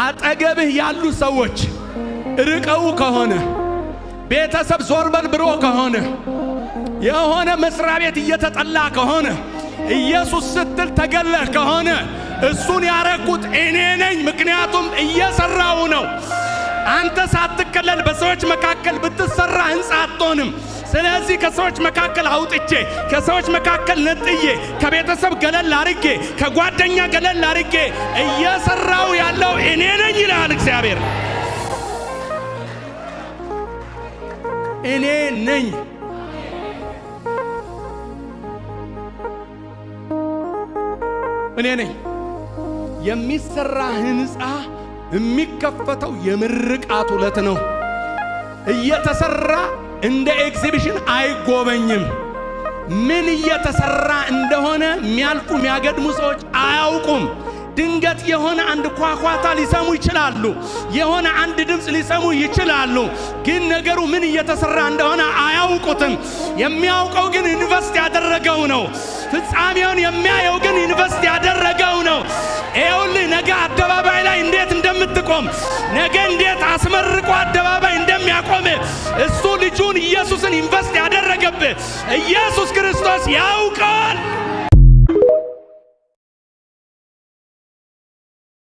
አጠገብህ ያሉ ሰዎች ርቀው ከሆነ፣ ቤተሰብ ዞር በል ብሎ ከሆነ፣ የሆነ መስሪያ ቤት እየተጠላ ከሆነ፣ ኢየሱስ ስትል ተገለህ ከሆነ፣ እሱን ያረኩት እኔ ነኝ። ምክንያቱም እየሰራው ነው። አንተ ሳትከለል በሰዎች መካከል ብትሰራ ሕንፃ አትሆንም። ስለዚህ ከሰዎች መካከል አውጥቼ፣ ከሰዎች መካከል ነጥዬ፣ ከቤተሰብ ገለል አርጌ፣ ከጓደኛ ገለል አርጌ እየሰራው ያለው እኔ ነኝ ይላል እግዚአብሔር። እኔ ነኝ። እኔ ነኝ። የሚሰራ ሕንፃ የሚከፈተው የምርቃቱ ዕለት ነው። እየተሰራ እንደ ኤግዚቢሽን አይጎበኝም። ምን እየተሰራ እንደሆነ የሚያልፉ የሚያገድሙ ሰዎች አያውቁም። ድንገት የሆነ አንድ ኳኳታ ሊሰሙ ይችላሉ። የሆነ አንድ ድምፅ ሊሰሙ ይችላሉ። ግን ነገሩ ምን እየተሰራ እንደሆነ አያውቁትም። የሚያውቀው ግን invest ያደረገው ነው። ፍጻሜውን የሚያየው ግን invest ያደረገው ነው። ይኸውልህ ነገ አደባባይ ላይ እንዴት እንደምትቆም፣ ነገ እንዴት አስመርቆ አደባባይ እንደሚያቆም እሱ ልጁን ኢየሱስን invest ያደረገብህ ኢየሱስ ክርስቶስ ያውቀዋል።